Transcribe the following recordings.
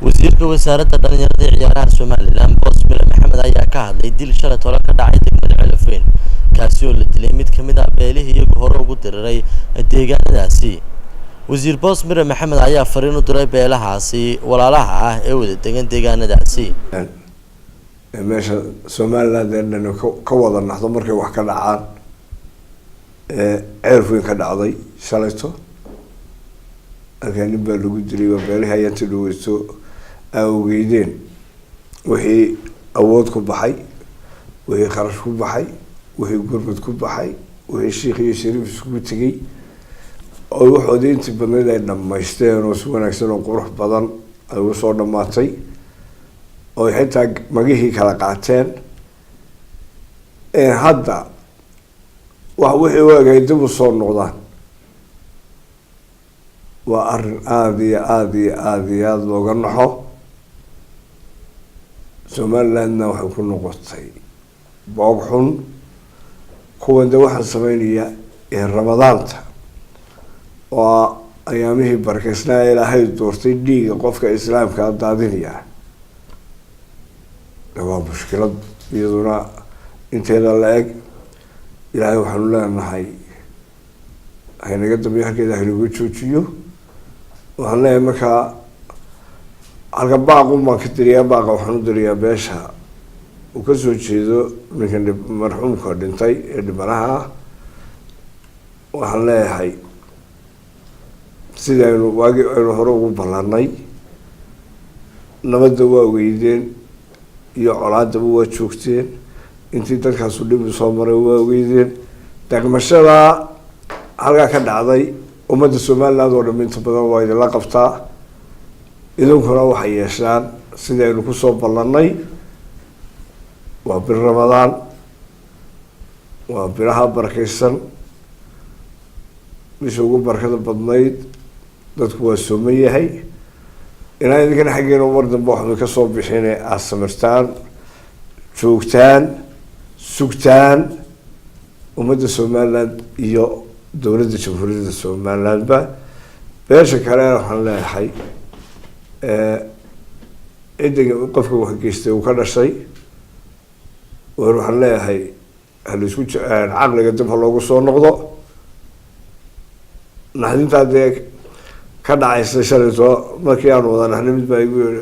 Wasiirka Wasaaradda Dhalinyarada ee Ciyaaraha Somaliland, Boos Mire Maxamed, ayaa ka hadlay dil shalay tole ka dhacay degmada Ceelafweyn, kaasi oo la dilay mid ka mid ah beelihii iyagu hore ugu diriray deegaanadaasi. Wasiir Boos Mire Maxamed ayaa fariin u diray beelahaasi walaalaha ah ee wada degan deegaanadaasi. Meesha Somaliland ee dhan ka wada naxdo markay wax ka dhacaan, Ceelafweyn ka dhacday shalayto. Halkaa nin baa lagu dilay, waa beelihii ayaanta dhaweyto aa ogeydeen wixii awood ku baxay, wixii kharash ku baxay, wixii gurmud ku baxay, wixii shiikh iyo shariif iskugu tegay oo waxoodii intii badnayd ay dhamaysteen oo si wanaagsan oo qurux badan ay ugu soo dhamaatay, oo xitaa magihii kala qaateen. Hadda wax wixii u egay dib u soo noqdaan waa arrin aada iyo aada iyo aada iyo aada looga naxo. Somalilandna waxay ku noqotay boog xun. Kuwan de waxaan sameynaya ee Ramadaanta oo ayaamihii barkeysnaa Ilaahay doortay dhiiga qofka islaamkaa daadinaya, de waa mushkilad iyaduna inteeda la eg. Ilaahay waxaanu leenahay haynaga dambeyo, halkeeda haynagu joojiyo. Waxaan leeyahay markaa halka baaqun baan ka diriyaa. Baaqa waxaan u diriyaa beesha uu kasoo jeedo ninkan marxuumka dhintay ee dhibanaha ah. Waxaan leeyahay, sidaynu waagii aynu hore ugu ballanay, nabadda waa ogeydeen iyo colaadaba waa joogteen. Intii dadkaasu dhib soo maray waa ogeydeen. Degmashada halkaa ka dhacday ummadda Somaliland oo dham inta badan waa idinla qabtaa. Idinkuna waxay yeeshaan sidaynu kusoo ballanay. Waa bil Ramadaan, waa bilaha barakeysan, bisha ugu barakada badnayd. Dadku waa sooman yahay. Inaan idinkana xaggeena mar dambe waxbay kasoo bixine aada samirtaan, joogtaan, sugtaan ummadda Somaliland iyo dowladda Jamhuuriyadda Somalilandba. Beesha kalena waxaan leeyahay, ciddiga qofka wax geystay uu ka dhashay, waxaan leeyahay halaisku caqliga dib ha loogu soo noqdo. Naxdintaa dee ka dhacaysa shalayto markii aanu wada naxnay, mid baa igu yiri: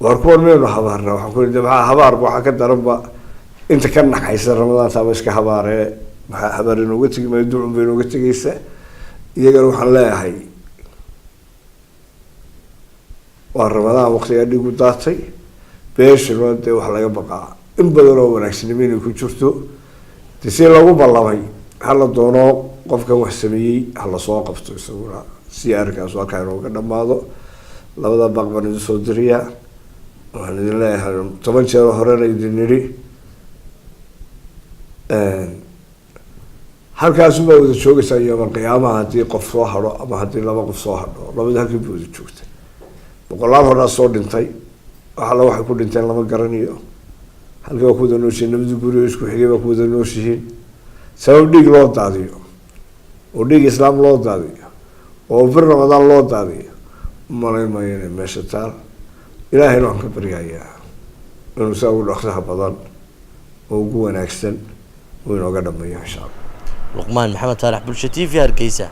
"War, kuwan miyaynu habaarna?" Waxaan ku yidhi: "De maxaa habaarba? Waxaa ka daranba inta ka naxaysa Ramadaantaaba iska habaaree. Maxaa habaar inooga tegi maayo, ducun bay inooga tegeysa." Iyagana waxaan leeyahay, waa Ramadaan waqtigaa dhiigu daatay. Beeshuna dee wax laga baqaa in badan oo wanaagsanimo inay ku jirto. De si lagu ballamay, hala doono qofkan wax sameeyey, hala soo qabto isaguna, si arrinkaasu halkaa inooga dhamaado. Labada baaq baan idin soo diriyaa. Waxaan idin leeyahay, 10 jeer horena idin nidhi, halkaasubaa wada joogaysaa yoomal qiyaamaha. Haddii qof soo hadho ama haddii laba qof soo hadho, labada halkii ba wada joogta. Boqolaal horaa soo dhintay, wax alla waxay ku dhinteen lama garanayo. Halkii waa ku wada nooshihiin, labadii guri oo isku xigay baa ku wada nooshihiin. Sabab dhiig loo daadiyo oo dhiig islaam loo daadiyo oo bir Ramadaan loo daadiyo, umalayn maayo inay meesha taal. Ilaahayna waxaan ka baryayaa inuu saa ugu dhaqsaha badan oo ugu wanaagsan uu inooga dhameeyo, insha Allah. Luqmaan Maxamed Faarax, Bulsha TV, Hargeysa.